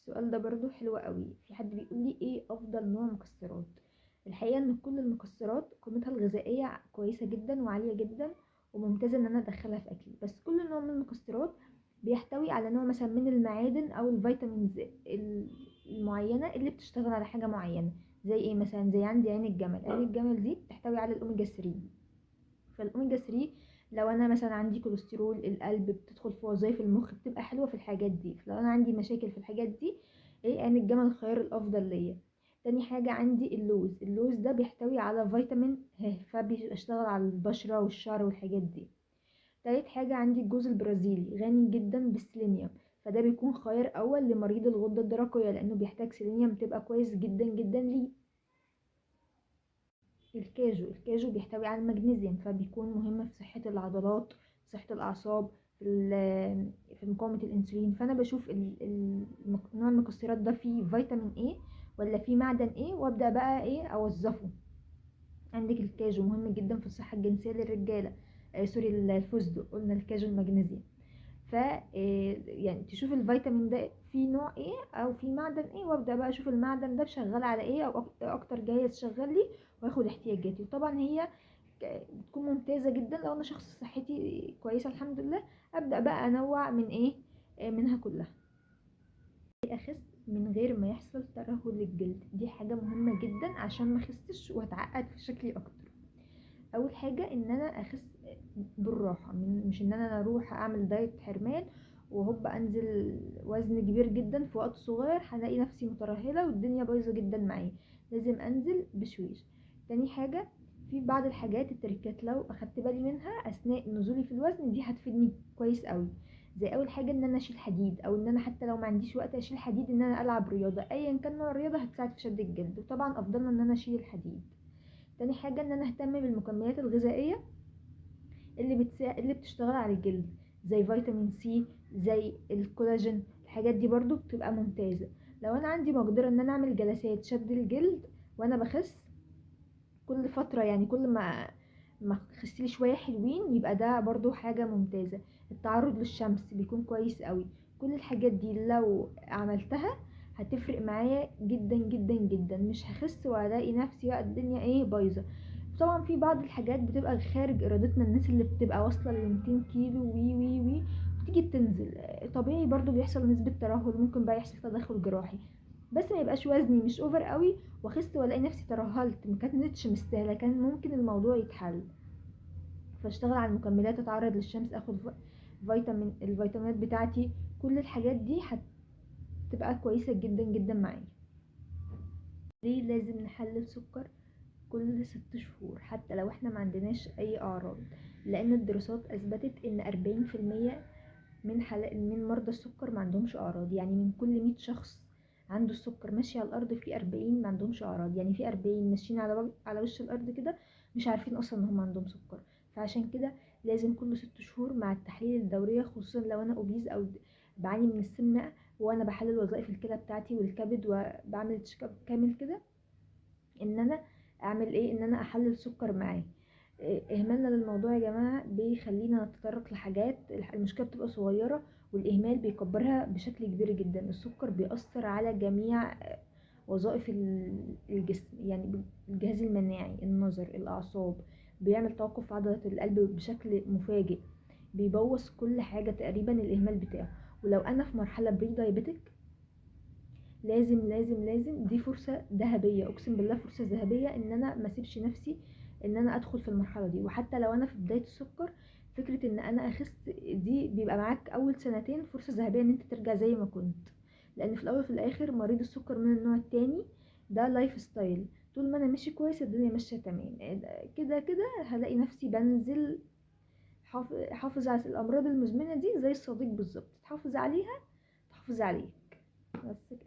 السؤال ده برضو حلو قوي. في حد بيقول لي ايه افضل نوع مكسرات؟ الحقيقة ان كل المكسرات قيمتها الغذائية كويسة جدا وعاليه جدا وممتازة ان انا ادخلها في اكلي، بس كل نوع من المكسرات بيحتوي على نوع مثلا من المعادن او ال vitamins المعينة اللي بتشتغل على حاجة معينة. زي ايه مثلا؟ زي عندي عين الجمل. عين الجمل دي بتحتوي على الاوميجا 3، فالاوميجا 3 لو انا مثلا عندي كوليسترول القلب، بتدخل في وظائف المخ، بتبقى حلوة في الحاجات دي. فلو انا عندي مشاكل في الحاجات دي، ايه عين الجمل الخيار الافضل ليا. تاني حاجة عندي اللوز. اللوز ده بيحتوي على فيتامين ه، فبيشتغل على البشرة والشعر والحاجات دي. تالت حاجة عندي الجوز البرازيلي، غني جدا بالسيلينيوم، فده بيكون خيار اول لمريض الغدة الدرقية لانه بيحتاج سيلينيوم، تبقى كويس جدا جدا ليه. الكاجو بيحتوي على المغنيسيوم، فبيكون مهم في صحة العضلات، صحة الأعصاب، في مقاومة الأنسولين. فأنا بشوف نوع المكسرات ده فيه فيتامين ايه ولا فيه معدن ايه، وابدأ بقى ايه اوظفه. عندك الكاجو مهم جدا في الصحة الجنسية للرجالة، sorry الفستق، قلنا الكاجو المغنيسيوم. ف يعني تشوف الفيتامين ده فيه نوع ايه او فيه معدن ايه، وابدا بقى اشوف المعدن ده شغال على ايه او اكتر جهاز شغال لي، واخد احتياجاتي. وطبعا هي بتكون ممتازة جدا لو انا شخص صحتي كويسة الحمد لله، ابدا بقى انوع من ايه، منها كلها. اخس من غير ما يحصل ترهل للجلد، دي حاجة مهمة جدا عشان ما اخسش واتعقد في شكلي اكتر. اول حاجة ان انا اخس بالراحة، مش ان انا اروح اعمل دايت حرمان وهوب انزل وزن كبير جدا في وقت صغير، هلاقي نفسي مترهله والدنيا بايظة جدا معايا. لازم انزل بشويش. تاني حاجة في بعض الحاجات التركات لو اخدت بالي منها اثناء نزولي في الوزن دي هتفيدني كويس قوي. زي اول حاجة ان انا اشيل حديد، او ان انا حتى لو ما عنديش وقت اشيل حديد ان انا العب رياضة، ايا كان نوع الرياضة هتساعد في شد الجلد، وطبعا افضلنا ان انا اشيل الحديد. تاني حاجة ان انا اهتم بالمكملات الغذائية اللي بتشتغل على الجلد، زي فيتامين سي، زي الكولاجين، الحاجات دي برضو بتبقى ممتازة. لو انا عندي مقدره ان انا اعمل جلسات شد الجلد وانا بخس كل فترة، يعني كل ما خسيلي شوية حلوين، يبقى ده برضو حاجة ممتازة. التعرض للشمس بيكون كويس قوي. كل الحاجات دي لو عملتها هتفرق معايا جدا جدا جدا، مش هخس والاقي نفسي بقى الدنيا ايه بايظة. طبعا في بعض الحاجات بتبقى خارج ارادتنا، الناس اللي بتبقى واصله ل 200 كيلو وي وي وي بتيجي بتنزل طبيعي، برضو بيحصل نسبه ترهل، ممكن بقى يحصل تدخل جراحي، بس ما يبقاش وزني مش over قوي واخس والاقي نفسي ترهلت، ما كانتش مستاهلة، كان ممكن الموضوع يتحل. فاشتغل على المكملات، اتعرض للشمس، اخد الفيتامينات بتاعتي، كل الحاجات دي هتبقى كويسة جدا جدا معايا. ليه لازم نحلل سكر كل 6 شهور حتى لو احنا ما عندناش اي اعراض؟ لان الدراسات اثبتت ان 40% من مرضى السكر ما عندهمش اعراض. يعني من كل 100 شخص عنده السكر ماشي على الارض في 40 ما عندهمش اعراض، يعني في 40 ماشيين على وش الارض كده مش عارفين اصلا ان هم عندهم سكر. فعشان كده لازم كل 6 شهور مع التحليل الدورية، خصوصا لو انا obese او بعاني من السمنة وانا بحلل وظائف الكلى بتاعتي والكبد وبعمل check up كامل كده، ان انا اعمل ايه؟ ان انا احلل سكر معاه. اهمالنا للموضوع يا جماعة بيخلينا نتطرق لحاجات المشكلة بتبقى صغيرة والاهمال بيكبرها بشكل كبير جدا. السكر بيأثر على جميع وظائف الجسم، يعني الجهاز المناعي، النظر، الاعصاب، بيعمل توقف عضلة القلب بشكل مفاجئ، بيبوظ كل حاجة تقريبا الاهمال بتاعه. ولو انا في مرحلة pre-diabetic لازم لازم لازم، دي فرصة ذهبية، اقسم بالله فرصة ذهبية ان انا ما اسيبش نفسي ان انا ادخل في المرحلة دي. وحتى لو انا في بداية السكر، فكرة ان انا اخس دي بيبقى معاك اول سنتين فرصة ذهبية ان انت ترجع زي ما كنت، لان في الاول وفي الاخر مريض السكر من النوع التاني ده lifestyle، طول ما انا ماشي كويس الدنيا ماشية تمام، كده كده هلاقي نفسي بنزل. حافظ على الامراض المزمنة دي زي الصديق بالظبط، تحافظ عليها تحافظ عليك، بس كده.